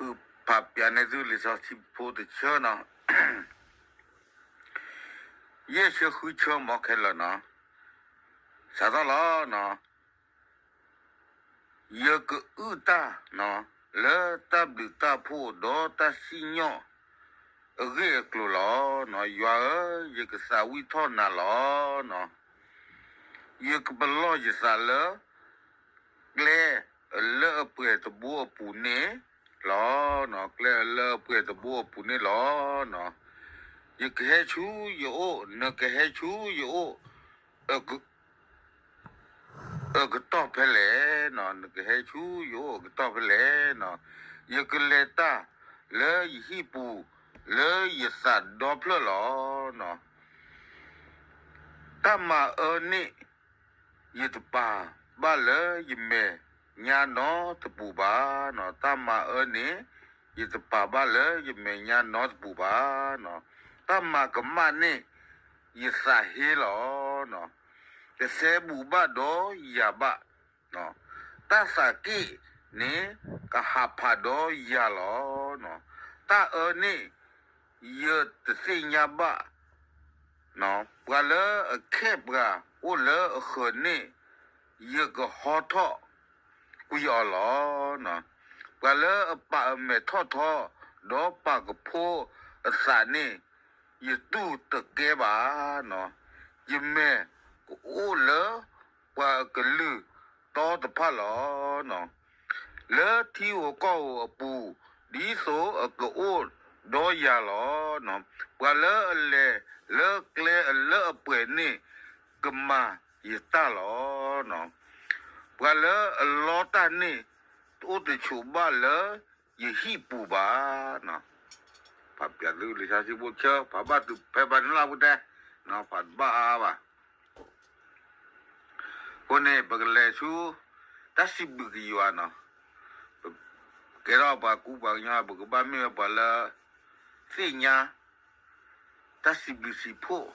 ဖးပၠးန့ၢ်သုလံာ်စီဆှံဖိတဆၢနီၤ, ယဲၢ်ဆၢဃုဆၢမ့ၢ်ခဲလၢာ်နီၤ, စးထီၣ်လီၤနီၤ. ယကအုၣ်တၢ်နီၤ လၢတၢ်ဘျုးတၢ်ဖှိၣ်ဒီးတၢ်စံၣ်ညီၣ်အဂ့ၢ်အကျိၤလီၤ. ယွၤဧၢ, ယကသးဝံၣ်ထီၣ်နၤလီၤ. ယကပလီၢ်ယသးလၢ ကျဲအလၢအပှဲၤတဘိအပူၤန့ၣ်လီၤ. ကျဲအလၢအပှဲၤတဘိအပူၤန့ၣ်လီၤ. ယကဟဲဆူယအိၣ်, နကဟဲဆူယအိၣ် အကတီၢ်ဖဲလဲၣ်, နကဟဲဆူယအိၣ်အကတီၢ်ဖဲလဲၣ်. ယကလဲၤတၢ်လၢယဟံၣ်ပူၤ လၢယသးဒီဖျၢၣ်လီၤ. တၢ်မၤအၢန့ၣ် ယတပာ်ဘၣ်လၢယမဲာ်ညါနီတပူၤဘၣ်. တၢ်မၤအၢန့ၣ် ယတပာ်ဘၣ်လၢယမဲာ်ညါနီတပူၤဘၣ်. တၢ်မၤကမၣ်န့ၣ် ယသးဟ့လီၤ. တစဲဘူးဘၣ်ဒီးယၤဘၣ်. တၢ်သးက့ၣ်န့ၣ် ကဟးဖးဒီးယၤလီၤ. တၢ်အၢန့ၣ် ယတသ့ၣ်ညါဘၣ်. ပှၤလၢအခဲးပှၤအိၣ်လၢအဃၢၤန့ၣ် ယကဟီထီၣ်ကွံာ်အီၤလီၤ. ပှၤလၢအပာ်အမဲာ်ထီၣ်ထီ ဒီးပာ်ကဖိအသးန့ၣ် ယတူၢ်တကဲဘၣ်. ယမဲာ်ကအိၣ်လၢပှၤအကလုၢ်တီတဖၣ်လီၤ. လၢထံဧိၤကီၢ်ဧိၤအပူၤ ဒ်သိးအကအိၣ်ဒီးယၤလီၤ. ပှၤလၢအလဲၤလၢကျဲအလၢအပှဲၤန့ၣ် ကမၤယတၢ်လီၤ. ပှၤလၢအလီတၢ်န့ၣ် တအိၣ်တဆိးဘၣ်လၢယဟံၣ်ပူၤဘၣ်. ဖးပၠးသုလံာ်စီဆှံဖိတဆၢ, ဖးဘၣ်တုၤဖဲဘၣ်န့ၣ်လီၤ ပူၤတဲ, ဖးတဘၣ်အါဘၣ်. အဃိန့ၣ် ပကလဲၤဆူ တၢ်စံးဘျုးက့ၤယွၤနီၤ, ကဲထီၣ်ပှၤကူပှၤကညီ ပကဘၣ်မ့ၢ်ဝဲပှၤလၢ သ့ၣ်ညါ တၢ်စံးဘျုးစံးဖှိၣ်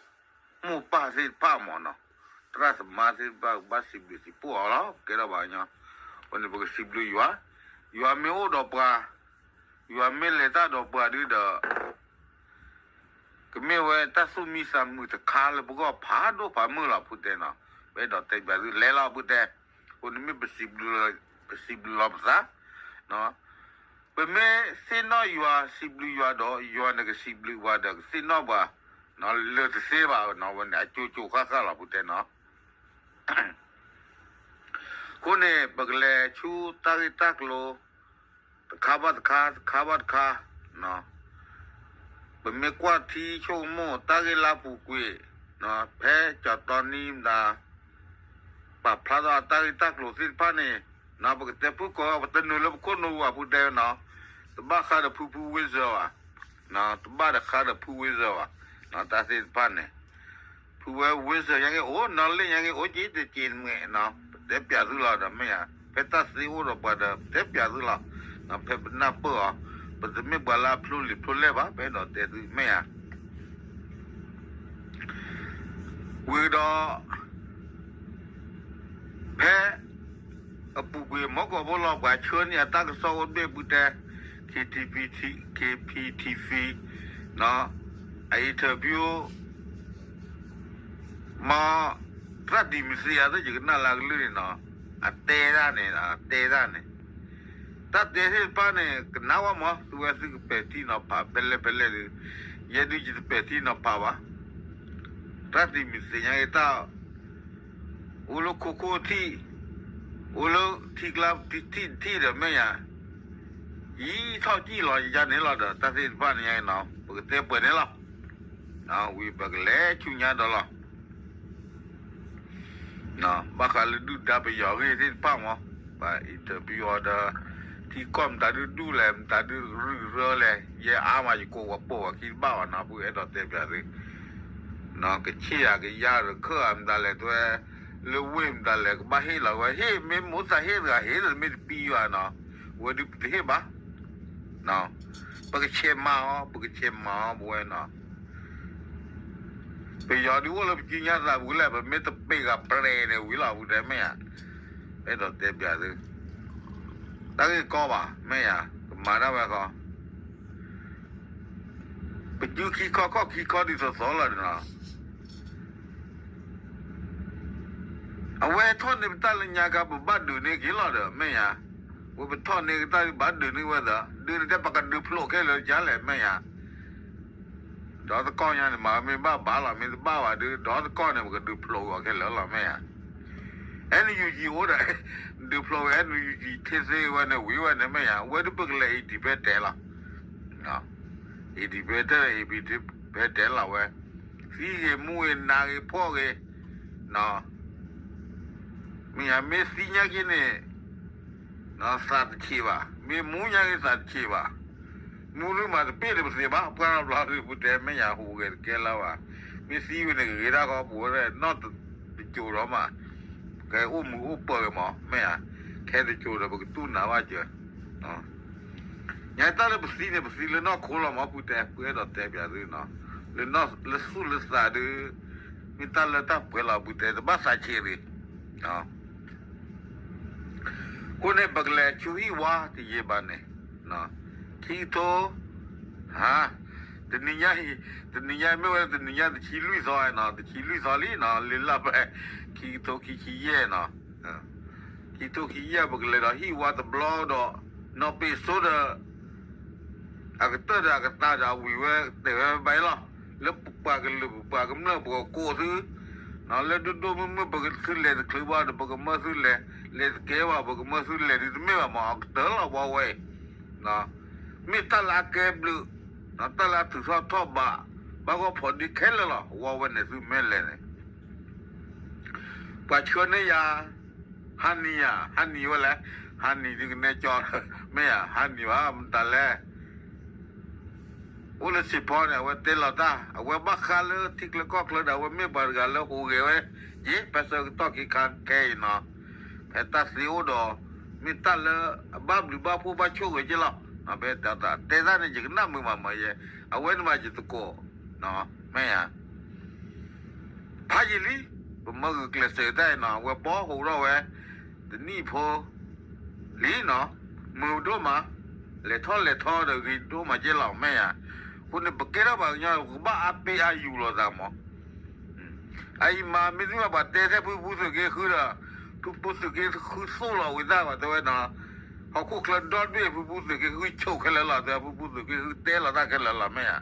မိၢ်ပၢ်သ့ၣ်တဖၣ်မ့ၢ်နီၤ, သရၣ်သမါသ့ၣ်တဖၣ် ကဘၣ်စံးဘျုးစံးဖှိၣ်အီၤလီၤ. ကဲထီၣ်ပှၤကညီ, အဃိန့ၣ် ပကစံးဘျုးယွၤ, ယွၤမ့ၢ်အိၣ်ဒီးပှၤ, ယွၤမ့ၢ်လဲၤတၢ်ဒီးပှၤဒုဒီး ကမ့ၢ်ဝဲတၢ်သူၣ်မံသးမုာ်တခါလၢပဂီၢ်ဖးဒိၣ်ဖးမုၢ်လီၤ ဖုတဲနီၤ, ပအဲၣ်ဒိးတဲပၠးသု လဲၤလီၤဖုတဲ, အဃိန့ၣ်မ့ၢ်ပစံးဘျုးလီၤပသး, ပမ့ၢ်သ့ၣ်နီၣ်ယွၤ စံးဘျုးယွၤဒီး ယွၤန့ၣ်ကစံးဘျုးပှၤဒီး ကသ့ၣ်နီၣ်ပှၤ လၢတသ့ဘၣ်နီၤ, ဝဲန့ၣ် အကၠိကၠိဃၣ်ဃၣ်လီၤ ဖုတဲနီၤ. အဃိန့ၣ် ပကလဲၤဆူတၢ်ဂ့ၢ်တၢ်ကျိၤ တခါဘၣ်တခါ တခါဘၣ်တခါ, ပမ့ၢ်ကွၢ်ထံဆိကမိၣ်တၢ်ဂ့ၢ်လၢအပူၤကွံာ်, ဖဲကၠီၤတီနံမတၤ ပာ်ဖျါထီၣ်တၢ်ဂ့ၢ်တၢ်ကျိၤသ့ၣ်တဖၣ်န့ၣ်, ပကတဲဖုကိး ပတနုာ်လၢပခိၣ်နူာ်ဘၣ် ဖုတဲနီၤ, တဘၣ်ဃးဒီးဖုဖုဝ့ၢ်စၢၤဘၣ်, တဘၣ်ဒီးဃးဒီးဖုဝ့ၢ်စၢၤဘၣ်, တၢ်သ့ၣ်တဖၣ်န့ၣ် ဖုဝဲဝ့ၢ်စၢၤညါက့ၤအိၣ် နီၢ်လ့ၣ်ညါက့ၤအိၣ် က့ၤတက့ၤမ့ၢ်နီၤ, ပတဲပၠးသုလီၤဒီးမ့ၢ်ဧါ, ဖဲတၢ်သ့အိၣ်ဒီးပှၤဒီး ပတဲပၠးသုလီၤ, ဖဲပနၢ်ပၢၢ်အီၤ, ပတမ့ၢ်ပှၤလၢအဖျိလံာ်ဖျိလဲၢ်ဘၣ်, ပအဲၣ်ဒိးတဲသုမ့ၢ်ဧါ. ဝံၤဒီး ဖဲအပူၤကွံာ် မီၢ်ကီၢ်ဖိလီၤ ပှၤဆှၢန့ၢ်အတၢ်ကစီၣ်အိၣ်တဘ့ၣ် ဖုတဲ K T V, K P T V နီၤ, အ interview မ့ၢ် သရၣ်တံၤမသ့း အသ့ၣ်ယကနၣ်လၢအကလုၢ်န့ၣ်နီၤ, အတဲဒၣ်န့ၣ် အတဲဒၣ်န့ၣ်, တၢ်တဲသ့ၣ်တဖၣ်န့ၣ် ကနၣ်ဝဲမး သုဝဲသုကပဲာ်ထံနီၤဖးဖဲလဲၣ်ဖဲလဲၣ်ဒီး, ယဲဒုးယတပဲာ်ထံနီၤဖးဘၣ်. သရၣ်တံၤမသ့းညါက့ၤတၢ် အိၣ်လၢခိခိၣ်ထံၣ်, အိၣ်လၢထံကျါထံၣ်တထံၣ်ဒီးမ့ၢ်ယၤ, ယံထီၣ်ကံၣ်လီၤယၤန့ၣ်လီၤဒီး တၢ်သ့ၣ်တဖၣ်န့ၣ်ညါနီၤ ပကတဲပှဲၤန့ၣ်လီၤ. ဝံၤပကလဲၤဆူညါဒီးလီၤ. ဘၣ်ဃးလၢဒုၣ်ဒါပယီၤအဂ့ၢ်သ့ၣ်တဖၣ်မး, ပှၤ interview အီၤဒီး ထံကီၢ်မတၤဒုဒူၣ်လဲၣ် မတၤဒုရုၢ်ရၢလဲၣ်, ယဲအါမးယကိးဝဲပိာ်ဝဲခံတဘၣ်ဘၣ်နီၤ, ဖုအဲၣ်ဒိးတဲပၠးသု ကဆ့ၣ်ဧါကယါရခၢၣ်ဧါ မတၤလဲၣ် တဲဝဲ လၢဝ့ၢ်မတၤလဲၣ် ကဘၣ်ဟ့ၣ်လီၤဝဲ ဟ့ၣ် မ့ၢ်မိၣ်သးဟ့ၣ်တဂၤ ဟ့ၣ်တမ့ၢ်တပံယွၤနီၤ, ဝဲဒုးပတဟ့ၣ်ဘၣ်. ပကဆဲးမၤအီၤ ပကဆဲးမၤအီၤ ပဝဲနီၤ, ပယီၤဒုးအိၣ်လၢပကံညါသးပူၤလဲၣ်, ပမ့ၢ်တပ့ၤဂၤပျဲၤန့ၣ်ဝံၤလီၤ ပူၤတဲမ့ၢ်ဧါ, အဲၣ်ဒိးတဲပၠးသု တၢ်ဂ့ၢ်ကီဘၣ် မ့ၢ်ဧါ, က မၤဒၣ်ဝဲဃီ, ပစုခံခီခီၣ်ခံခီဒ်သိးသိးလီၤဒီးနီၤ, အဝဲထီၣ်န့ၢ်ပတၢ်လၢညါခါ ပဘၣ်ဒုးန့ၢ်က့ၤလီၤဒီး မ့ၢ်ယါ, ဝဲပထီၣ်န့ၢ်ကတၢၢ် ဘၣ်ဒုးန့ၢ်ဝဲသး, ဒုးန့ၢ်တဲပကဒုးဖျိးခဲလၢာ်ကလဲၣ် မ့ၢ်ယါ, ဒီးသကိးညါန့ၣ် မ့ၢ်ဘၣ်ဘၣ်လီၤ မ့ၢ်တဘၣ်ဘၣ်ဒီး ဒီးသကိးန့ၣ် ပကဒုးဖျိးအီၤခဲလၢာ်လီၤ မ့ၢ်ယါ, အဲၣ်ယူၣ်ကၠံအိၣ်ဒီး ဒုးဖျိးဝဲ အဲၣ်ယူၣ်ကၠံ ထ့သ့ဝဲန့ၣ် ဝံၤဝဲန့ၣ် မ့ၢ်ယါ, ဝဲဒၣ်ပကလဲၤ independent လီၤ, independent independent လီၤဝဲ, သံဂ့ၤမူဂ့ၤနၤဂ့ၤဖှီၣ်ဂ့ၤ, မ့ၢ်ယါ မ့ၢ်သံညါက့ၤန့ၣ် သးတဆံးဘၣ်, မ့ၢ်မူညါက့ၤသးတဆံးဘၣ်, မူဒုးမၤတပ့ၢ်ဒီးပသ့ဘၣ် ပှၢ်ဘျီဒုး ပူၤတဲ မ့ၢ်ယါဟူးဂဲၤတကဲလၢၤဘၣ်, မ့ၢ်သံဝဲန့ၣ် ကဂ့ၤဒၣ်ဃီပူၤဝဲနီၢ်တစိၤဒီးမး, ကဲအိၣ်မုာ်အိၣ်ပၢၤဂ့ၤမး မ့ၢ်ယါ, ခဲတစိၤဒီးပကတူၢ်နၤဘၣ်စၢၤ ညါတၢ်လၢပသံန့ၣ် ပသံလၢနီၢ်ခိလီၤမး ပူၤတဲ ပအဲၣ်ဒိးတဲပၠးသုနီၤ, လၢသူၣ်လၢသးဒုး မ့ၢ်တၢ်လၢတၢ်ပှဲၤလီၤ ပူၤတဲ တဘၣ်သးဆံးရံၣ်, အဃိန့ၣ် ပကလဲၤဆူဟံၣ်ဝါတယံာ်ဘၣ်န့ၣ်, ခံကထိ တနံၤညါအံၤ, တနံၤညါမ့ၢ်ဝဲတနံၤညါတဆံလွံၢ်သီနီၤ, တဆံလွံၢ်သီလံနီၤ, လၢလါဖဲ ခံကထိခံဆံယဲၢ်နီၤ, ခံကထိခံဆံယဲၢ် ပကလဲၤဒီးဟံၣ်ဝါတဘျီဒီး နီၢ်ပ့းစိဒီး အကတၢၢ်ဒီးအကသါဒီးအဝံၤဝဲတဲဝဲဘၣ်အံၤလီၤ, လၢပပှၤကလုာ်ပပှၤကမျၢၢ်ပကကိးသု, လၢဒိၣ်ဒိၣ်မုၢ်မုၢ်ပကသုလဲၤတချုးဘၣ်ဒီး ပကမၢသုလဲၤ, လဲၤတကဲဘၣ် ပကမၢသုလဲၤဒုးတမ့ၢ်ဘၣ်မး အကတၢၢ်လီၤဝဲဝဲအံၤ, မ့ၢ်တၢ်လၢအကဲဘျုး, တၢ်လၢအထုးထီၣ်ထီၣ်ဘး, ဘၣ်ဂီၢ်ဖိးဒ့ခဲလၢာ်လီၤ ဝဲဝဲန့ၣ်သုမ့ၢ်လဲၤန့ၣ် ပှၤဆှၢန့ၢ်ယၤ, ဟါနံၤဧါ, ဟါနံၤဝဲလဲၣ်, ဟါနံၤဒုးကနဲကၠီ, မ့ၢ်ဧါ, ဟါနံၤဘၣ် မတၤလဲၣ်, အိၣ်လၢစ့ၢ်ဖီန့ၣ် အဝဲတဲလီၤတၢ် အဝဲဘၣ်ဃးလၢထံချၢကီၢ်ချၢဒီး အဝဲမ့ၢ်ပှၤတဂၤလၢဟူးဂဲၤဝဲ, ယ့ၣ်ပၢဆှၢကတီၢ်ခံခါခဲအံၤနီၤ, ဖဲတၢ်သ့အိၣ်ဒီး, မ့ၢ်တၢ်လၢအဘၣ်ဘျုးဘၣ်ဖှိၣ်ဘၣ်ဆိၣ်ဂ့ၤက့လီၤ, ဖဲတဲတၢ်န့ၣ် ယကနၣ်မုာ်မးမးယဲ, အဝဲန့ၣ်မးယသကိး, မ့ၢ်ဧါ ဖးယံာ်လံ, ပမၢဂုာ်ကျဲးစၢးတၢ်အံၤနီၤ အဝဲပီဟူးထီၣ်ဝဲ, တနံၣ်ဖိလံနီၤ, မုာ်ဒိၣ်မး, လဲၤထီၣ်လဲၤထီဒီးဂ့ၤဒိၣ်မးကဲလီၤ မ့ၢ်ဧါ, အဃိန့ၣ် ပကဲထီၣ်ပှၤကညီ ပကဘၣ်အါပ့ၤအါယူၤလိာ်သးမး, အအံၤမး မ့ၢ်သ့ၣ်ညါပှၤတဲထဲဖုဖုသုးက့ဃုဒီး, ဖုဖုသုးက့ဃုသိၣ်လီၤဝံၤတၢ်ဘၣ်တဲဝဲနီၤ, ဟီၣ်ခိၣ်ချၢဒီဘ့ၣ် ဖုဖုသုးက့ဃုဆိးခဲလၢာ်လီၤ တဲ ဖုဖုသုးက့ဃုတဲလီၤတၢ်ခဲလၢာ်လီၤ မ့ၢ်ဧါ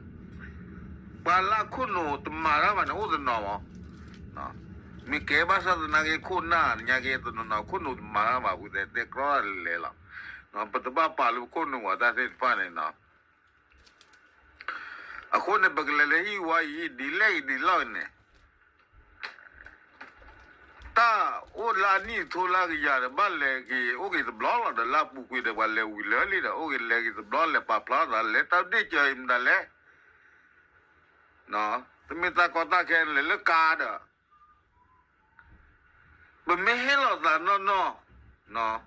ပှၤလၢအခိၣ်နူာ်တမၤတၢ်ဘၣ်န့ၣ် အိၣ်တနီၤမး, မ့ၢ်ကဲဘၣ်ဆၣ်သနာ်က့ ခိၣ်နၢ်ညါက့ၤတနီၤနီၤ ခိၣ်နူာ်တမၤတၢ်ဘၣ် ပူၤတဲတဲကြီတၢ်လဲၤလီၤ, ပတဘၣ်ပာ်လၢပခိၣ်နူာ်ဘၣ်တၢ်သ့ၣ်တဖၣ်န့ၣ်နီၤ, အဃိန့ၣ် ပကလဲၤလၢဟံၣ်ဝါအံၤ ဒ်လဲၣ်ဂ့ၤဒ်လဲၣ်ဂ့ၤန့ၣ် တၢ်အိၣ်လၢအနံၣ်အထိလၢအကယၤဒီး ဘၣ်လဲၤက့ၤအိၣ်က့ၤတဘျီလီၤဒီး လၢအပူၤကွံာ်ဒီး ပှၤလဲၤဝံၤလၢာ်လံဒီး အိၣ်က့ၤလဲၤက့ၤတဘျီ လဲၤပာ်ဖျါသး လဲၤတၢ်ဒ့ၣ်စၢၤအံၤမတၤလဲၣ်, တမ့ၢ်တၢ်ကီတၢ်ခဲ လဲၤလၢကါဒီး ပမ့ၢ်ဟ့ၣ်လီၤသးနီၢ်နီၢ်, ပမ့ၢ်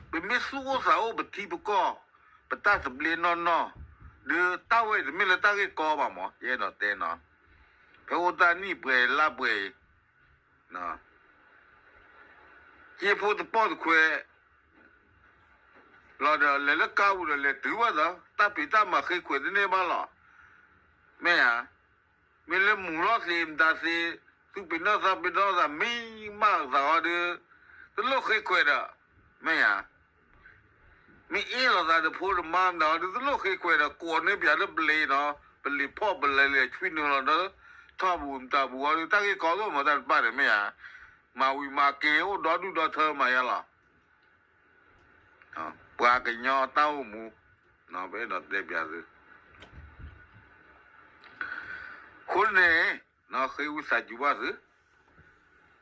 သူၣ်အိၣ်သးအိၣ် ပထံပကီၢ်, ပတၢ်သဘျ့နီၢ်နီၢ်, ဒီးတၢ်ဝဲအံၤတမ့ၢ်လၢတၢ်ဂ့ၢ်ကီဘၣ်မး ယအဲၣ်ဒိးတဲနီၤ, ဖဲအိၣ်တၢ်နံၣ်ပှဲၤလါပှဲၤအံၤ က့ဖိတပီၢ်တခွဲး လီၤဒီး လဲၤလၢကါပူၤဒီး လဲၤတုၤဘၣ်သး တၢ်ဖံးတၢ်မၤဃ့ခွဲးတန့ၢ်ဘၣ်လီၤ. မ့ၢ်ဧါ, မ့ၢ်လၢမူၤလီၤသ့မတၤသ့, သူၣ်ပ့ၤနီၣ်သးပ့ၤနီၣ်သး မံမးသးအီၤဒီး တလိၣ်ဃ့ခွဲးဒီး, မ့ၢ်ဧါ. မ့ၢ်အ့ၣ်လိာ်သးဒီးဖိဒီးမါမတၤအီၤဒီး တလိၣ်ဃ့ခွဲးဒီး ကိးန့ၢ်ပၠးလၢပလံၤနီၤ, ပလံၤဖီၣ်ပလဲၤလဲၤဆွံနုာ်လီၤဒီး ထီၣ်ပူၤမတၤပူၤအီၤဒီး တၢ်ဂ့ၢ်ကီသိၣ်မၤတၢ်တဖၣ်န့ၣ် မ့ၢ်ဧါ. မၤဝံၤမၤက့ၤအိၣ်ဒီဒူၣ်ဒီထၢမးယါလီၤ. ပှၤကညီတၢ်အိၣ်မူ, ပအဲၣ်ဒိးတဲပၠးသု, အဃိန့ၣ် ဃ့ဝံသးစူၤဘၣ်သု,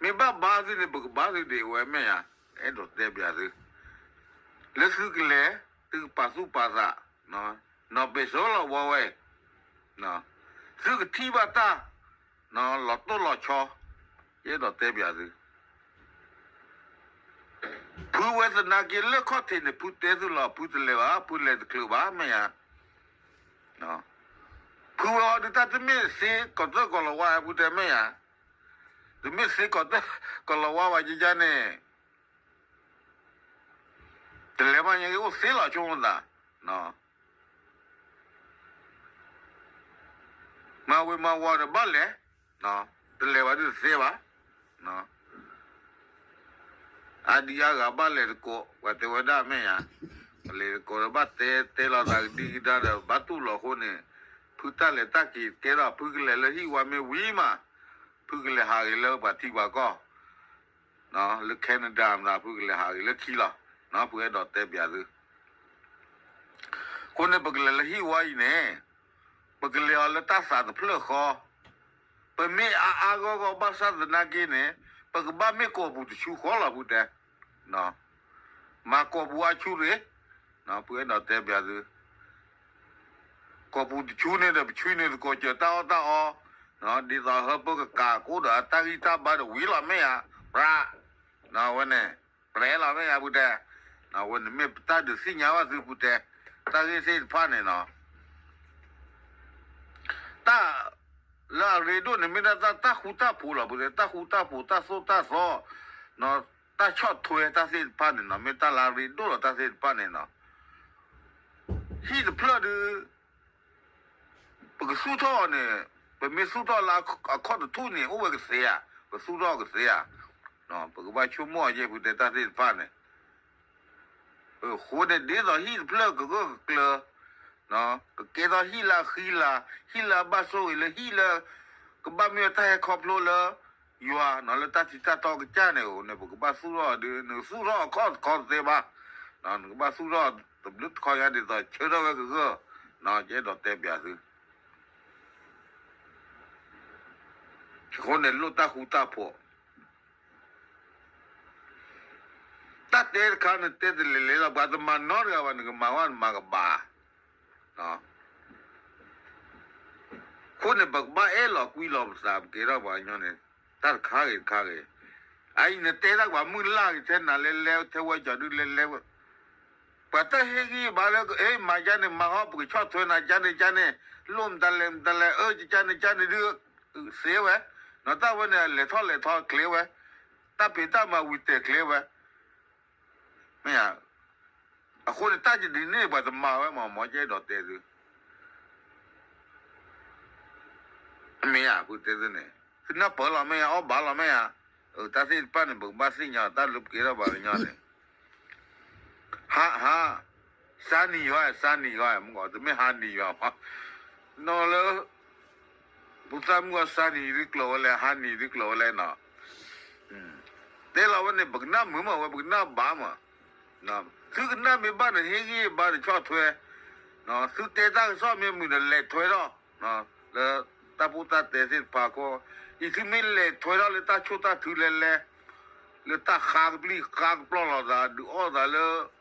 မ့ၢ်ဘၣ်ဘါသုန့ၣ် ပကဘါသုဒံးဝဲမ့ၢ်ဧါ, အဲၣ်ဒိးတဲပၠးသု, လၢသုကလဲၤ သုကပာ်သူၣ်ပာ်သး, နီၢ်ပ့းစိလီၤဝဲဝဲ, သုကထံၣ်ဘၣ်တၢ် လီၤတိၢ်လီၤဆီ, ယအဲၣ်ဒိးတဲပၠးသု ဖုဝဲသနာ်က့လၢခီၣ်ထံးန့ၣ် ဖုတဲသုလီၤ ဖုတလဲၤဘၣ် ဖုလဲၤတချုးဘၣ် မ့ၢ်ဧါ. ဖုဝဲအီၤဒုးတၢ်တမ့ၢ်သ့ကီးတၢၢ်ကီးလီၤဝါ ဖုတဲမ့ၢ်ဧါ, တမ့ၢ်သ့ကီးတၢၢ်ကီးလီၤဝါဘၣ်ယၤန့ၣ် တလဲၤဘၣ်ညါက့ၤအိၣ်သ့လီၤဆိမိၣ်သး, မၤဝံၤမၤဝီၤဒီးဘၣ်လဲၤ, တလဲၤဘၣ်ဒုးတသ့ဘၣ်. အါဒံအါဂၤဘၣ်လဲၤတကိး ပှၤတဲဝဲဒၣ်မ့ၢ်ဧါ, ပလဲၤတကိးဒီးဘၣ်တဲတဲလီၤသးကဒံကဒါဒီး ဘၣ်တူၢ်လီၤအဃိန့ၣ်, ဖုတၢ်လဲၤတၢ်က့ၤကဲထီၣ် ဖုကလဲၤလၢဟံၣ်ဝါမ့ၢ်ဝံၤမး, ဖုကလဲၤဟးဂ့ၤလၢပှၤထံပှၤကီၢ် လၢ Canada မတၤ ဖုကလဲၤဟးဂ့ၤလၢခံလီၤ. ဖုအဲၣ်ဒိးတဲပျးသု, အဃိန့ၣ် ပကလဲၤလၢဟံၣ်ဝါအံၤန့ၣ်, ပကလဲၤအီၤလၢတၢ်သးတဖျၢၣ်ဃီ, ပမ့ၢ်အါအါဂီၢ်ဂီၢ်ဘၣ်ဆၣ်သနာ်က့န့ၣ်, ပကဘၣ်မ့ၢ်ကိာ်ပူၤတဆူဃီလီၤ ဖုတဲ, မၤကိာ်ပူၤအဆူရ့ၣ်, ဖုအဲၣ်ဒိးတဲပျးသု ကိာ်ပူၤတဆူန့ၣ်ဒီး ပဆူန့ၣ်သကိးစၢၤတၢ်အီၣ်တၢ်အီ, ဒ်သိးဟၢဖၢကကးကအိၣ်ဒီးအတၢ်ဂံၢ်တၢ်ဘါဒီးဝံၤလီၤမ့ၢ်ဧါ, ပြး, ဝဲန့ၣ်, ပြဲလီၤမ့ၢ်ဧါ ဖုတဲ, ဝဲန့ၣ်မ့ၢ်ပတၢ်ဒုးသ့ၣ်ညါဘၣ်သု ဖုတဲ, တၢ်ဂ့ၢ်သ့ၣ်တဖၣ်န့ၣ်နီၤ တၢ်လၢအရ့ဒိၣ်န့ၣ် မ့ၢ်ဒၣ်တၢ်ဃူတၢ်ဖိးလီၤ ဖုတဲ, တၢ်ဃူတၢ်ဖိး တၢ်သိၣ်တၢ်သီ, တၢ်ဆီၣ်ထွဲတၢ်သ့ၣ်တဖၣ်န့ၣ်နီၤ မ့ၢ်တၢ်လၢအရ့ဒိၣ်လီၤ တၢ်သ့ၣ်တဖၣ်န့ၣ်နီၤ. ဟံၣ်တဖျၢၣ်ဒုး ပကသူၣ်ထီၣ်အီၤန့ၣ်, ပမ့ၢ်သူၣ်ထီၣ်လၢအခီၣ်တထူၣ်န့ၣ် အိၣ်ဝဲကသ့ဧါ, ပသူၣ်ထီၣ်ကသ့ဧါ, ပကဘၣ်ဆိကမိၣ်အီၤယဲၢ် ဖုတဲ တၢ်သ့ၣ်တဖၣ်န့ၣ် အဃိန့ၣ် ဒ်သိးဟံၣ်တဖျၢၣ်ကဂၢၢ်ကကျၢၤ, ကကဲထီၣ်ဟံၣ်လၢအဃံလၤ, ဟံၣ်လၢအဘၣ်ဆိၣ်ဂ့ၤလၢဟံၣ်လၢ ကဘၣ်မ့ၢ်တၢ်ဟဲခီဖျိလၢ ယွၤနီၤ လၢတၢ်ထံတၢ်တီကစၢ်န့ၣ်ဧိၤန့ၣ် ပကဘၣ်သူၣ်ထီၣ်အီၤဒုး နကသူၣ်ထီၣ်အခီၣ်တခီတသ့ဘၣ်, နကဘၣ်သူၣ်ထီၣ်တဘျုးတခီညါဒ်သိးဆၢထၢၣ်ဝဲကဂၢၢ်, ယအဲၣ်ဒိးတဲပျးသု အဃိန့ၣ် လိၣ်တၢ်ဃူတၢ်ဖိး တၢ်တဲတခါန့ၣ် တဲတလဲၤလဲၤလီၤ ပှၤတမၤနီတဂၤဘၣ် နကမၤဝဲနမၤကဘၣ်, အဃိန့ၣ် ပကဘၣ်အဲၣ်လီၤကွံလီၤပသး ပကဲထီၣ်ပှၤကညီန့ၣ် တၢ်တခါဂ့ၤတခါဂ့ၤ, အအံၤနတဲတၢ်ပှၤမုၢ်လၢ်ဂ့ၤ ထဲနၤလဲၤလဲၤ ထဲဝဲကၠီၤဒုလဲၤလဲၤ ပှၤတၢ်ဟ့ၣ်ဂံၢ်ဘါလၢ အဲ မၤကန့ၣ် မၤဟီၣ် ပကဆီၣ်ထွဲနၤကန့ၣ်ကန့ၣ်, လိၣ်မတၤလဲၣ်မတၤလဲၣ် အၢ ကန့ၣ်ကန့ၣ်ဒုး သ့ဝဲ, နီၢ်တၢ်ဝဲန့ၣ် လဲၤထီၣ်လဲၤထီကျဲဝဲ, တၢ်ဖံးတၢ်မၤဝံၤတဲာ်ကျဲဝဲ, မ့ၢ်ဧါ, အဃိန့ၣ် တၢ်ဒ်န့ၣ် ပှၤတမၤဝဲမး မ်ယအဲၣ်ဒိးတဲသု မ့ၢ်ဧါ ဖုတဲသုန့ၣ် သုနၢ်ပၢၢ်လီၤမ့ၢ်ဧါ အီၣ်ဘၣ်လီၤမ့ၢ်ဧါ, တၢ်သ့ၣ်တဖၣ်န့ၣ် ပကဘၣ်သ့ၣ်ညါ တၢ်လၢပကဲထီၣ်ပှၤကညီန့ၣ်, ဟါ ဟါ, စါနံၤယွၤ စါနံၤယွၤ မ့ၢ်ဂီၤ တမ့ၢ်ဟါနံၤယွၤမး, နီၢ်လၢ ပသးမုၢ်ဂီၤ စါနံၤဒုးကျိၤဝဲလဲၣ် ဟါနံၤဒုးကျိၤဝဲလဲၣ်နီၤ, တဲလီၤဝဲန့ၣ် ပကနၣ်မုာ်မးဝဲ ပကနၣ်ဘၣ်မး, သုကနၣ်မ့ၢ်ဘၣ်န့ၣ် ဟ့ၣ်ဂံၢ်ဘါန့ၣ်ဆီၣ်ထွဲ, သုတဲတၢ်ကစီၣ်မ့ၢ်မုာ်န့ၣ် လဲၤထွဲထီၣ်, လၢတၢ်ဖိတၢ်တဲသ့ၣ်တဖၣ်အဃိ, အံၤသုမ့ၢ်လဲၤထွဲထီၣ်လၢတၢ်ဆိၣ်တၢ်ထုလဲၤလဲၤ, လၢတၢ်ဃါကပျံၢ်ဃါကပျီၢ်လီၤသး ဒုးအီၣ်သးလၢ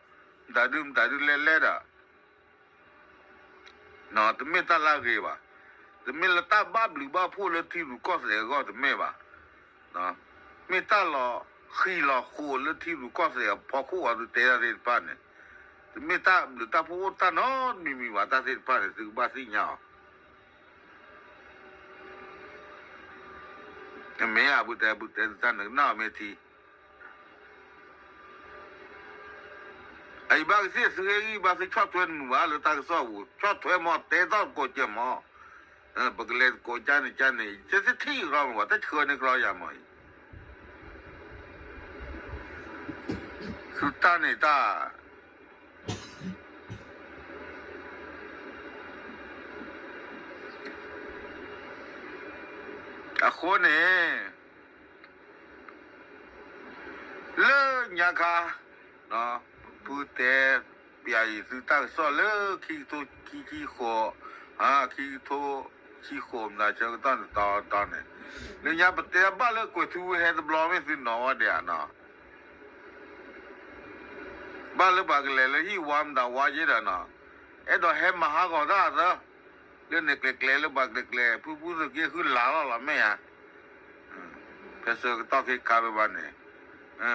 မတၤဒုမတၤဒုလဲၤလဲၤဒီး တမ့ၢ်တၢ်လၢအဂ့ၤဘၣ်, တမ့ၢ်လၢတၢ်ဘၣ်ဘျုးဘၣ်ဖှိၣ်လၢထံရူၢ်ကီၢ်သဲးအဂီၢ်တမ့ၢ်ဘၣ်, မ့ၢ်တၢ်လီၤဃံၤလီၤဃိးလၢထံရူၢ်ကီၢ်သဲးအဖီခိၣ်အသုတဲတၢ်သ့ၣ်တဖၣ်န့ၣ်, တမ့ၢ်တၢ်ဘျုးတၢ်ဖှိၣ်အိၣ်တၢ်နီတမံၤမံၤဘၣ် တၢ်သ့ၣ်တဖၣ်န့ၣ် သုကဘၣ်သ့ၣ်ညါအီၤ မ့ၢ်ဧါ ပုၢ်တဲ ပုၢ်တဲတၢ်နကနၣ်အီၤမ့ၢ်ထံ အအံၤဘၣ်ကသ့ၣ်သုဟ့ၣ်ဂံၢ်ဘါသုဆီၣ်ထွဲတမုာ်ဘၣ်လၢတၢ်ကစီၣ်ပူၤ ဆီၣ်ထွဲမး တဲသီၣ်တကိးကဲမး, ပကလဲၤတကိးကန့ၣ်ကန့ၣ် ယတထံၣ်ရီမးဘၣ် တၢ်ဆှၢန့ၢ်ကလီယၤမးအံၤ, သုတၢ်န့ၣ်တၢ် အဃိန့ၣ် လၢညါခါ ဖုတဲပျးအံၤသုတၢ်ကစီၣ်လၢခံကထိခံဆံဃိး, ခံကထိဆံဃိးမနုၤဆၢကတီၢ်န့ၣ်တီတီန့ၣ်, လၢညါပတဲဘၣ်လၢကွဲၤထူဝ့ဟဲတဘျီမ့ၢ်သုနီၤဝဲဒၣ်နီၤ ဘၣ်လၢပှၤကလဲၤလၢဟံၣ်ဝါမတၤဝါယဲဒီးနီၤ, အဲၣ်ဒိးဟဲမၤဟးဂီၤတၢ်သၢ, လၢန့ၣ်ကျဲၤကျဲၤလၢပှၤကျဲၤကျဲၤ ဖုဖုသုးက့ဃုလၤလီၤလီၤမ့ၢ်ဧါ, ဖဲဆၢကတီၢ်ခဲခါဘၣ်ဘၣ်န့ၣ်,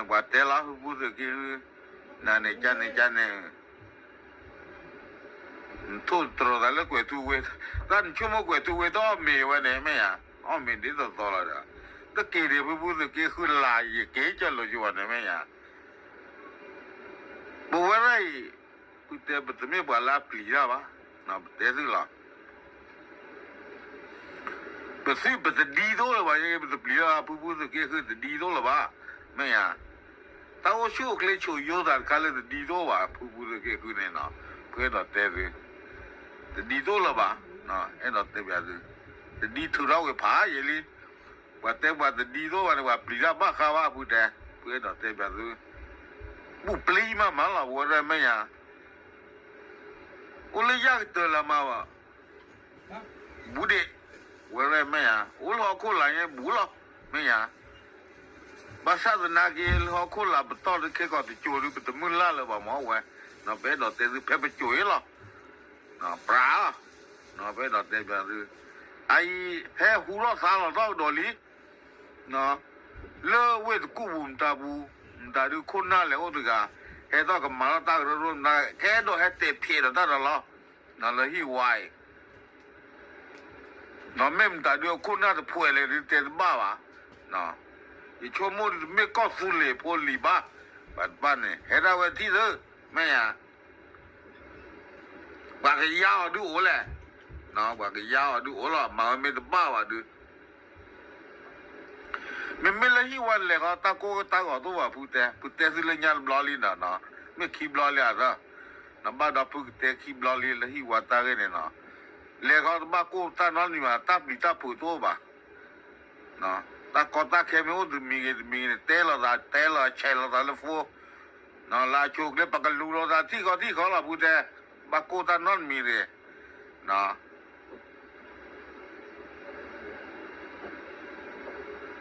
ပှၤတဲလီၤဖုဖုသုးက့ဃု, နၤန့ၣ်ကန့ၣ်ကန့ၣ် နထိၣ်တြီၤသးလၢကွဲၤထူဝ့, တၢ်နဆိကမိၣ်ကွဲၤထူဝ့တအီၣ်မ့ၤဝဲန့ၣ်မ့ၢ်ဧါ, အီၣ်မ့ၤဒ်သိးသိးလီၤဒီး, တက့ၤဒံးဖုဖုသုးက့ဃုလၤ ယက့ၤကၢလိာ်ယွၤန့ၣ်မ့ၢ်ဧါ, ပဝဲဒၣ်အံၤ, ပတဲပတမ့ၢ်ပှၤလၢအပျံၤတၢ်ဘၣ်, ပတဲသုလီၤ ပ ပသုပတဒ်သိးလၢၤဘၣ်, ပတပျံၤလၢၤဘၣ်, ဖုဖုသုးက့ဃုတဒ်သိးလၢၤဘၣ်, မ့ၢ်ဧါ. တၢ်အိၣ်ဆူၣ်အိၣ်ချ့ဆိးယိသးတခါလၢတဒ်သိးဘၣ်, ဖုဖုသုးက့ဃုန့ၣ်နီၤ, ဖုအဲၣ်ဒိးတဲသု, တဒ်သိးလၢၤဘၣ်, အဲၣ်ဒိးတဲပျးသု, တဒ်ထုးထီၣ်ဝဲဖးယံာ်လံ, ပှၤတဲပှၤတဒ်သိးဘၣ်န့ၣ် ပှၤပျံၤတၢ်ဘၣ်ဃးဘၣ်ဖုတဲ, ဖုအဲၣ်ဒိးတဲပျးသု, ဘူၣ်ပျံၤမးမးလီၤ ဝဲရဲမ့ၢ်ဧါ, အိၣ်လၢယၢ်ကတၢၢ်လၢမၤဘၣ် ဘူးဒံး, ဝဲရဲမ့ၢ်ဧါ, အိၣ်လၢဟီၣ်ခိၣ်လာ်ညါဘူးလီၤ, မ့ၢ်ဧါ. ဘၣ်ဆၣ်သနာ်က့ လၢဟီၣ်ခိၣ်လာ်ပတီၢ်ဒုးခဲကီးတစိၤဒုး ပတမုၢ်လၢ်လၢၤဘၣ်မၢ်ဝဲ, ပအဲၣ်ဒိးတဲသုဖဲပစိၤအံၤလီၤ, ပြး, ပအဲၣ်ဒိးတဲပျးသု, အအံၤ ဟဲဟူထီၣ်သါလီၤထီၣ်ကဒီးလံ လၢဝ့ၢ်တကူၣ်ပူၤမတၤပူၤ, မတၤဒုးခိၣ်နၢ်လဲၤအိၣ်တဂၤ, ဟဲထီၣ်ကမၤထီၣ်တၢ်ကရၢကရိမတၤ, ကအဲၣ်ဒိးဟဲတဲဖျဲးဒီးတၢ်ဒီးလီၤ, လၢဟံၣ်ဝါအံၤ, မ့ၢ်မတၤဒုးအခိၣ်နၢ်တဖှဲးလဲၣ်ဒုးတဲတဘၣ်ဘၣ်, ယဆိကမိၣ်ဒုးတမ့ၢ်ကီၢ်သူလ့ၤဖိလံၤဘၣ်, ဘၣ်တဘၣ်န့ၣ် ဟဲဒၣ်ဝဲထံၣ်သု, မ့ၢ်ဧါ. ပှၤကယါအီၤဒုးအိၣ်လဲၣ်, ပှၤကယါအီၤဒုးအိၣ်လီၤ, မၤဝဲမ့ၢ်တဘၣ်ဘၣ်ဒုး, မ့မ့ၢ်လၢဟံၣ်ဝါလဲၤဃီတၢ်ကိၢ်တၢ်ဂီၤတအိၣ်ဘၣ်ဖုတဲ, ဖုတဲသုလၢညါတဘျီလံနီၤ, မ့ၢ်ခံဘျီလံဧါ, နဘၣ်ဒီးဖုကတဲခံဘျီလံလၢဟံၣ်ဝါတၢ်ဂ့ၢ်န့ၣ်နီၤ, လဲၤဃီတဘၣ်ကိၢ်တၢ်နီတမံၤဘၣ်, တၢ်ပျံၤတၢ်ဖုးတအိၣ်ဘၣ် တၢ်ကီတၢ်ခဲမ့ၢ်အိၣ်တမံၤဂ့ၤတမံၤဂ့ၤန့ၣ် တဲလိာ်သး တဲလိာ်ဆဲးလိာ်သးလၢ phone, လၢအဆိအချ့ ပကလူၤလိာ်သးထံၣ်ဃီထံၣ်ဃီလီၤ ဖုတဲ, ဘၣ်ကိၢ်တၢ်နီတမံၤတဂ့ၤ,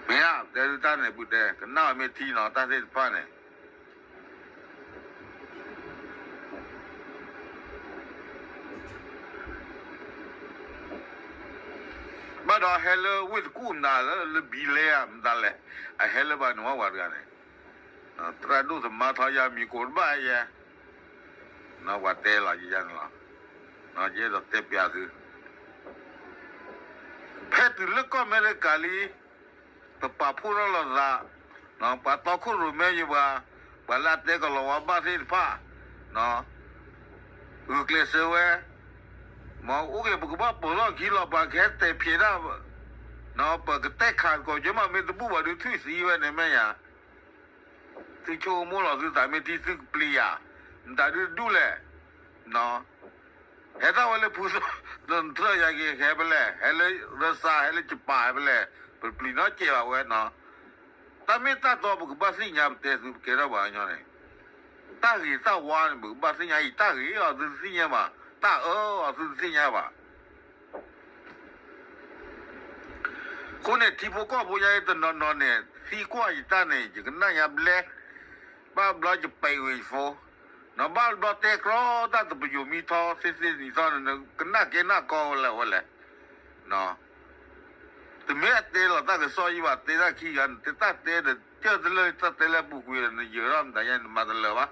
မ့ၢ်ဧါ, တဲသုတၢ်န့ၣ် ဖုတဲ, ကနၣ်အီၤမ့ၢ်ထံနီၤ တၢ်သ့ၣ်တဖၣ်န့ၣ် ဘၣ်ဒီးဟဲလၢဝ့ၢ်တကူၣ်မတၤလၢ လၢဘံလဲမတၤလဲၣ်, အဟဲလၢဘၣ်န့ၣ်ဝဲပှၤတဂၤန့ၣ်, သရၣ်ဒိၣ်သမါထီယါမံၤကိးတဘၣ်ယဲ, ပှၤတဲလီၤယဲန့ၣ်လီၤ, ယအဲၣ်ဒိးတဲပျးသု, ဖဲတုၤလၢကီၢ်အမဲရကၤလံ ပပာ်ဖှိၣ်ထီၣ်လိာ်သး, ပှၤတီခိၣ်ရိၣ်မဲယပှၤ, ပှၤလၢအတဲကလီၤဝါဘၣ်သ့ၣ်တဖၣ်, ဂုာ်ကျဲးစၢးဝဲ, မ့ၢ်အိၣ်က့ၤ ပကဘၣ်ပိာ်ထီၣ်ခံလီၤ ပှၤကဟဲတဲာ်ဖျဲးတၢ်, ပကတဲခးတကိးကမး မ့ၢ်တဘူၣ်ဘၣ်ဒုး ထွံၣ်သံဝဲန့ၣ်မ့ၢ်ယၤ, သုဆိကမိၣ်လီၤသုသးမ့ၢ်ထံ သုကပျံၤယၤ, မတၤဒုးတဒူၣ်လဲၣ်, ဟဲထီၣ်ဝဲလၢဖုသရၣ်ယၤက့ၤ ဟဲဖဲလဲၣ်, ဟဲလၢရၢစါ ဟဲလၢယပၣ် ဟဲဖဲလဲၣ်, ပပျံၤနီတစဲးဘၣ်ဝဲနီၤ, တၢ်မ့ၢ်တၢ်တီပကဘၣ်သ့ၣ်ညါ ပတဲသုပကဲထီၣ်ပှၤကညီန့ၣ်, တၢ်ဂ့ၤတၢ်ဝါန့ၣ် ပကဘၣ်သ့ၣ်ညါအံၤ, တၢ်ဂ့ၤအီၤသုတသ့ၣ်ညါဘၣ်, တၢ်အၢအီၤသုတသ့ၣ်ညါဘၣ် အဃိန့ၣ် ထံဖိကီၢ်ဖိညါအံၤတနီၤနီၤန့ၣ် သံကွၢ်ယတၢ်န့ၣ် ယကနၣ်ညါဘျဲ, ဘၣ်ဘျီယပဲာ်ဝဲယဖိ, ဘၣ်ဘျီတဲကြီတၢ်တပယိၤမံထီ သ့သ့နံၤထီန့ၣ် ကနၣ်ကဲနၢ်ကီဝဲလဲၣ်ဝဲလဲၣ်, တမ့ၢ်အတဲလီၤတၢ်ကစီၣ်ယံဘၣ် တဲတၢ်ခံဂၤန့ၣ် တၢ်တဲဒီး ကၢၢ်တလၢတၢ်တဲလၢအပူၤကွံာ်ဒီး နယၢၤထီၣ်မတၤယါန့ၣ် နမၤတလၢာ်ဘၣ်,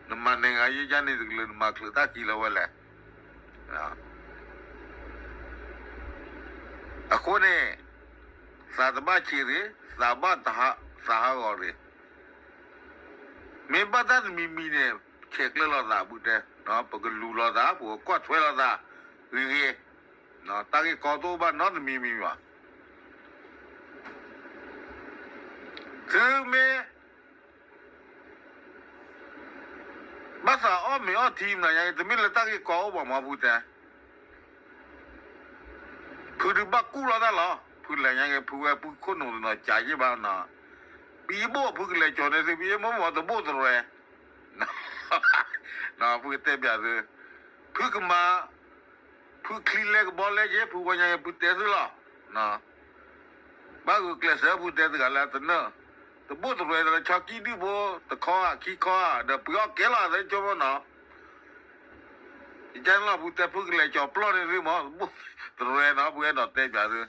နမၤနံၤဂၤယဲယါန့ၣ်တကလုာ် နမၤချုးတၢ်ခံလၢဝဲလဲၣ် အဃိန့ၣ် သးတဘၣ်ဆံးရ့ၣ်, သးဘၣ်သးဟးဂီၤရ့ၣ်, မ့ၢ်ဘၣ်တၢ်တမံၤမံၤန့ၣ် ဆဲးကျၢလိာ်သးဖုတဲ, ပကလူၤလိာ်သး ပကကွၢ်ထွဲလိာ်သးဂ့ၤဂ့ၤ, တၢ်ဂ့ၢ်ကီတအိၣ်ဘၣ်နီတမံၤမံၤဘၣ်. သုမ့ၢ် ဘၣ်သးအီၣ်မ့ၤအီထံမနုၤညါ တမ့ၢ်လၢတၢ်ဂ့ၢ်ကီအိၣ်ဘၣ်မး ဖုတဲ. ဖုဒုးဘၣ်ကူၣ်ထီၣ်တၢ်လီၤ. ဖုလဲၤညါက့ၤ ဖုဝဲဖုခိၣ်နူာ်တနီၤ ကးယ့ၢ်ဘၣ်နီၤ. ပယ့ၢ်ဘိၣ်ဖုကလဲၤကၠီၤန့ၢ်သု ပယ့ၢ်မိၢ်မိၢ်တဘိၣ်တရဲၤ ဖုကတဲပျးသု, ဖုကမၤ ဖုချံလဲကဘီလဲက့ၤ ဖုဝဲညါက့ၤ ဖုတဲသုလီၤ. ဘၣ်ဂုာ်ကျဲးစၢး ဖုတဲတဂၤလၢတနၢၣ်, တဘိၣ်တရဲၤဒီး ဆီကံၢ်ဒုၣ်ဖိ တခီဧါ ခံခီဧါ ဒီးပှ့ၤအီၣ်ကဲလီၤ သဲကၠိဖိနီၤ. ယကန့ၣ်လီၤ ဖုတဲ ဖုကလဲၤကၠီၤပျီၢ်န့ၢ်သုမး တဘိၣ်တရဲၤနီၤ ဖုအဲၣ်ဒိးတဲပျးသု,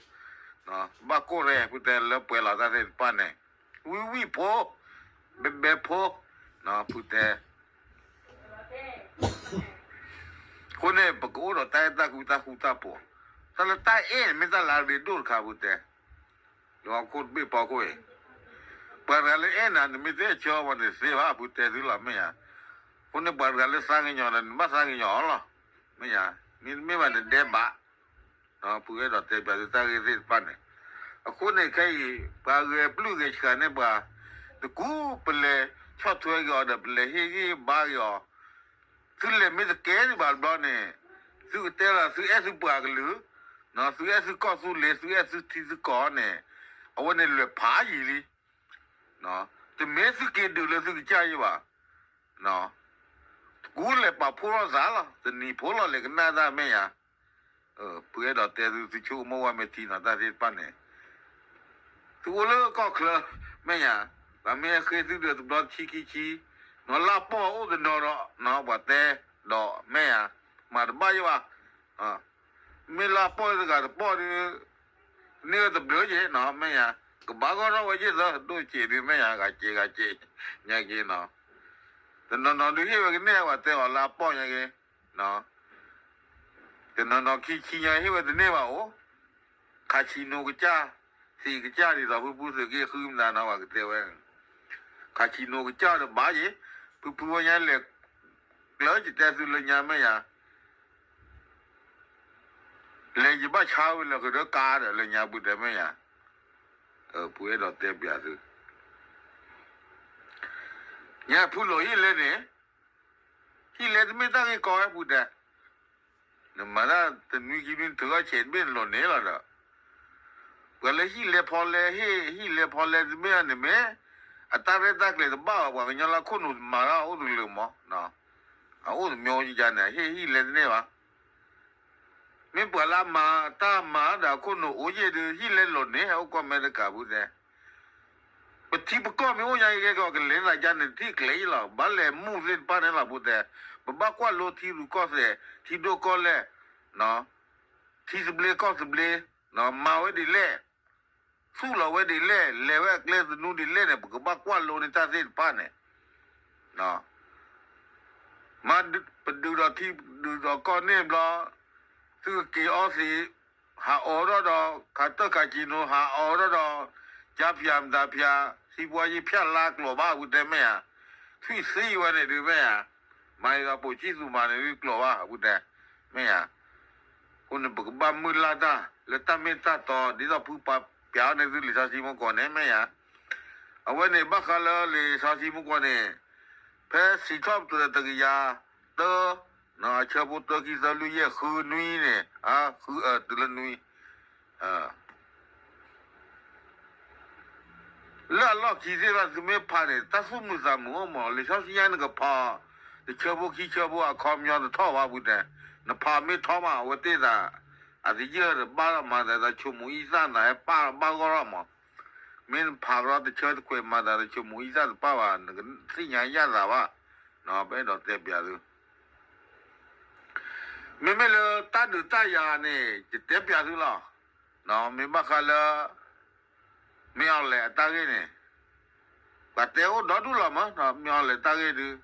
ဘၣ်ကိၢ်ရဲၣ် ဖုတဲ လၢပှဲၤလီၤတၢ်သ့ၣ်တဖၣ်န့ၣ်, ဝံၣ်ဝံၣ်ဖိ, ဘဲဘဲဖိ, ဖုတဲ အဃိန့ၣ် ပကအိၣ်ဒီးတၢ်အဲၣ်တၢ်ကွံတၢ်ဃူတၢ်ဖိး, တၢ်လၢတၢ်အဲၣ်န့ၣ် မ့ၢ်တၢ်လၢအရ့ဒိၣ်တခါ ဖုတဲ, လၢဟီၣ်ခိၣ်တဘ့ၣ်ဖီခိၣ်အံၤ, ပှၤတဂၤလၢအဲၣ်နၤ နမ့ၢ်တအဲၣ်ဆၢအီၤဘၣ်န့ၣ် သ့ဘၣ် ဖုတဲသုလီၤ မ့ၢ်ဧါ. အဃိန့ၣ် ပှၤတဂၤလၢသးကညီၤဒီး နဘၣ်သးကညီၤအီၤလီၤ, မ့ၢ်ဧါ. မ့တမ့ၢ်ဘၣ် နဒဲးဘး ပအဲၣ်ဒိးတဲပၠးသုတၢ်ဂ့ၢ်သ့ၣ်တဖၣ်န့ၣ်. အဃိန့ၣ်ခဲအံၤ ပှၤဂဲၤပျုၢ်ဂဲၤဆှးန့ၢ်ပှၤ တကူ ပလဲၤဆီၣ်ထွဲက့ၤအီၤဒီး ပလဲၤဟ့ၣ်ဂံၢ်ဘါက့ၤအီၤ, သုလဲၤမ့ၢ်တကဲဒံးဘၣ်တဘျီန့ၣ် သုကတဲလီၤသုအဲၣ်သုပှၤကလုာ်, သုအဲၣ်သုကီၢ်သုလ့ၤ သုအဲၣ်သုထံသုကီၢ်န့ၣ် အဝဲန့ၣ်လဲၤဖးယံာ်လံ. တမ့ၢ်သုက့ၤဒုးလၢသုကစၢ်ယဲဘၣ်. တကူလဲၤပာ်ဖှိၣ်ထီၣ်သးလီၤ, တနံၤဖိလီၤလဲၤကနၣ်တၢ်မ့ၢ်ယၤ. ပအဲၣ်ဒိးတဲသု သုဆိကမိၣ်ဝဲမ့ၢ်ထံနီၤ တၢ်သ့ၣ်တဖၣ်န့ၣ် သုအိၣ်လၢကီၢ်ချၢ မ့ၢ်ယၤ, ပှၤမ့ၢ်ဟဲဃ့သုဒီးတဘျီတဆံခံဆံ, နီၤလၢအပီၢ်အိၣ်တနီၤဒီး နီၤပှၤတဲဒီးမ့ၢ်ယၤ, မၤတဘၣ်ယဲဘၣ်. မ့ၢ်လၢအပီၢ်တဂၤတပီၢ်ဒီး န့ၢ်ဝဲတဘျုးက့ၤနီၤ မ့ၢ်ယၤ, ကဘၣ်ဂီၢ်ထီၣ်ဝဲယဲၢ်သၢဒိၣ်စ့းဒုး မ့ၢ်ယၤ ဂၤစ့းဂၤစ့း ညါက့ၤနီၤ. တနီၤနီၤဒုးဟ့ၣ်ဝဲကန့ၢ်ပှၤတဲအီၤလၢအပီၢ်ညါက့ၤ တနီၤနီၤခံဆံညါဟ့ၣ်ဝဲတန့ၢ်ဘၣ်အိၣ်, ခးဆံနိကစၢ်, သံးကစၢ်ဒ်သိးဖုဖုသုးက့ဃုမတၤနီၤ ပှၤကတဲဝဲ, ခးဆံနိကစၢ်ဒီးဘၣ်ယဲ, ဖုဖုဝဲညါလဲၤ, ကျၢၤယတဲသုလၢညါမ့ၢ်ယၤ, လဲၤယဘၣ်ဆါဝဲလၢကဒၢကါဒီးလၢညါပူၤတဲမ့ၢ်ယၤ, ပအဲၣ်ဒိးတဲပၠးသု ညါဖုလိာ်ဟံၣ်လဲန့ၣ်, ဟံၣ်လဲတမ့ၢ်တၢ်ဂ့ၢ်ကီဝဲပူၤတဲ, နမၤတၢ်တနွံခံနွံထုးထီၣ်ဆဲးတဘ့ၣ်နလိာ်န့ၣ်လီၤဒီး, ပှၤလၢဟံၣ်လဲဖီလဲဟ့ၣ် ဟံၣ်လဲဖီလဲတမ့ၢ်န့ၣ်မ့ၢ်, အတၢ်ရဲၣ်တၢ်ကျဲၤတဘၣ်ဘၣ် ပှၤကညီလၢခိၣ်နူာ်မၤတၢ်အိၣ်တကလုာ်မး, အအိၣ်တမျိုးယန့ၣ် ဟ့ၣ်ဟံၣ်လဲတန့ၢ်ဘၣ် မ့ၢ်ပှၤလၢအမၤတၢ်မၤဒီးအခိၣ်နူာ်အိၣ်ယဲၢ်ဒီး ဟံၣ်လဲလိာ်န့ၣ် ဟဲအိၣ်ကီၢ်အမဲရကၤပူၤတဲ, ပထံပကီၢ်မ့ၢ်အိၣ်ညါကဲကီး ကလဲၤသးယါန့ၣ် ထံၣ်ကျဲၤယဲလီၤ, ဘၣ်လဲၤမူသ့ၣ်တဖၣ်န့ၣ်လီၤပူၤတဲ, ပဘၣ်ကွၢ်လိထံရူၢ်ကီၢ်သဲး, ထံဒိၣ်ကီၢ်လဲၢ်, ထံသဘျ့ကီၢ်သဘျ့, မၤဝဲဒ်လဲၣ်, ဆူၣ်လီၤဝဲဒ်လဲၣ်, လဲၤဝဲအကျဲသနူဒ်လဲၣ်န့ၣ် ပကဘၣ်ကွၢ်လိန့ၢ်တၢ်သ့ၣ်တဖၣ်န့ၣ် မ့ၢ်ပဒုးဒီးထံဒုးဒီးကီၢ်န့ၣ်ဘျီ, သုကက့ၤအီသံး, ဟးအီၣ်ထီၣ်ဒီး ခးတၢၢ်ခးကံနိ ဟးအီၣ်ထီၣ်ဒီး, ကၠါဖၠၣ်မတၤဖၠၣ် စံးပှၤယဖၠၣ်လါကျိာ်ဘၣ်ပူၤတဲမ့ၢ်ဧါ, ထွံၣ်သံဝဲန့ၣ်ဒုးမ့ၢ်ဧါ, မၤအံၤဒီးပိာ်ကံၢ်သူၣ်မၤန့ၣ်ဒုးကျိာ်ဘၣ်ပူၤတဲ, မ့ၢ်ဧါ အဃိန့ၣ် ပကဘၣ်မုၢ်လၢ်တၢ်လၢတၢ်မ့ၢ်တၢ်တီ ဒ်သိးဖုပာ်ပၠးအီၤန့ၣ်သုလံာ်စီဆှံမူကီၢ်န့ၣ် မ့ၢ်ဧါ, အဝဲန့ၣ်ဘၣ်ဃးလၢလံာ်စီဆှံမူကီၢ်န့ၣ်, ဖဲစံးထီၣ်ပတြၢၤတကယၤသၢ, အဆၢဖိတၢ ခံ သၢ လွံၢ် ယဲၢ် ဃု နွံန့ၣ်, ဃု တုၤလၢနွံ လၢအလီၢ်ခံသ့ၣ်တဖၣ်သုမ့ၢ်ဖးန့ၣ် တၢ်သူၣ်မုာ်သးမုာ်အိၣ်မး, လံာ်စီဆှံညါနကဖး, တဆၢဖိခံဆၢဖိအခီပညီတထီၣ်ဘၣ်ပူၤတဲ, နဖးမ့ၢ်ထီမး အဝဲသ့ၣ်သး, အသယၢၢ်တဘၣ်လီၤမၤသးဒီးဆိမိၣ်အံသၣ်နၤဟဲပၢ်ဘၣ်ဂီၢ်ထီၣ်မး, မ့ၢ်နဖးကဒီးတဆၢတခွဲးမၤသးဒီးဆိမိၣ်အံသၣ်တပၣ်ဘၣ် နကသ့ၣ်ညါယၣ်သးဘၣ်, ပအဲၣ်ဒိးတဲပၠးသု မ့မ့ၢ်လၢတၢ်ဒုးတၢ်ယၤန့ၣ် ယတဲပၠးသုလီၤ. မ့ၢ်ဘၣ်ဃးလၢ မ့ၢ်အီၤလဲၣ်အတၢ်ဂ့ၢ်န့ၣ် ပှၤတဲအိၣ်ဒီဒူၣ်လီၤမး, မ့ၢ်အီၤလဲၣ်တၢ်ဂ့ၢ်ဒုး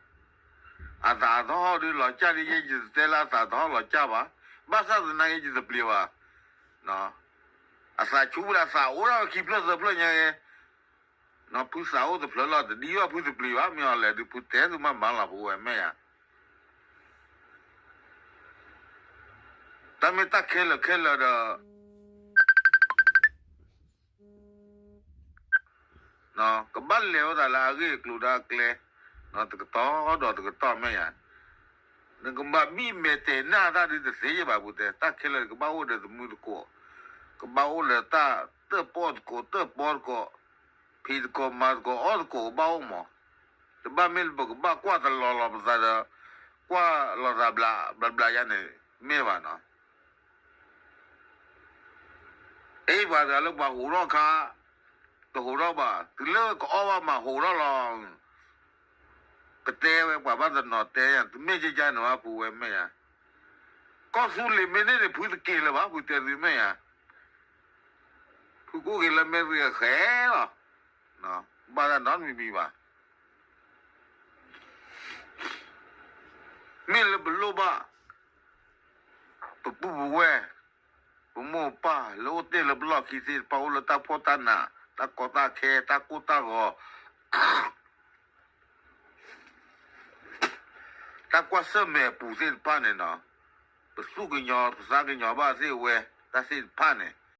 အသးအသဟီၣ်ဒုးလီၤကၢ်ဒ်ယဲ ယတတဲလၢအသးသဟီၣ်လီၤကၢ်ဘၣ်. ဘၣ်ဆၣ်သနာ်က့ ယတပျံၤဘၣ်. အသးဆူၣ်ဝဲဒၣ်သးအိၣ်ဒၣ်ဝဲခံဖျၢၣ်သၢဖျၢၣ်ညါဂ့ၤ, ဖုသးအိၣ်တဖျၢၣ်လီၤ တဒ်ဘၣ်ဖုတပျံၤဘၣ်. မ့ၢ်အီၤလဲၣ်ဒုး ဖုတဲသုမးမးလီၤ ပဝဲမ့ၢ်ဧါ. တၢ်မ့ၢ်တၢ်ခဲလၢာ်ခဲလၢာ်ဒီး ကဘၣ်လဲၤဝဲဒၣ်လၢအဂ့ၢ်အကျိၤဒီးအကျဲ, တကတီၢ်ဒီးတကတီၢ်မ့ၢ်ဧါ. နကဘၣ်ဘံၣ်မဲာ်တဲာ်နၢ်တၢ်ဒုးတသ့ယဲဘၣ်ပူၤတဲ, တၢ်ခဲလၢာ်ကဘၣ်အိၣ်ဒီးသမူသကိး, ကဘၣ်အိၣ်ဒီးတၢ်တၢၣ်ပီၣ်သကိး တၢၣ်ပီသကိး, ဖံးသကိးမၤသကိးအီၣ်သကိးကဘၣ်အိၣ်မး. တဘၣ်မ့ၢ်ပကဘၣ်ကွၢ်တလီၤလီၤပသးဒီး ကွၢ်လီၤသးဘျးဘျးဘျးယါန့ၣ် မ့ၢ်ဘၣ်နီၤ. အ့ၣ်ပှၤတဂၤလၢပှၤဟူးထီၣ်ခါ, တဟူးထီၣ်ဘၣ်, တုၤလၢကအီၣ်ဘၣ်မးဟူးထီၣ်လီၤ. ကတဲဝဲပှၤဘၣ်တနီၤတဲယၤ တမ့ၢ်ကကါန့ၣ်ဘၣ် ဖုဝဲမ့ၢ်ယၤ. ကီၢ်သူလ့ၤမ့ၢ်န့ၢ်န့ၣ် ဖုတက့ၤလၢၤဘၣ် ဖုတဲသုမ့ၢ်ယၤ. ဖုကိၣ်က့ၤလၢမဲာ်ဂ့ၤဃဲလီၤ. ဘၣ်တၢ်နီတမံၤမံၤဘၣ်. မ့ၢ်လၢပလိၣ်ဘၣ် ပပုၢ်ပဝဲၢ် ပမိၢ်ပၢ်လၢအိၣ်တ့ၢ်လၢပလီၢ်ခံသ့ၣ်တဖၣ် အိၣ်လၢတၢ်ဖှီၣ်တၢ်နး တၢ်ကီတၢ်ခဲ တၢ်ကိၢ်တၢ်ဂီၤ တၢ်ကွၢ်ဆၢၣ်မဲာ်အပူၤသ့ၣ်တဖၣ်န့ၣ်နီၤ, ပသူၣ်ကညီၤပသးကညီၤဘၣ်သ့ၣ်ဝဲ တၢ်သ့ၣ်တဖၣ်န့ၣ်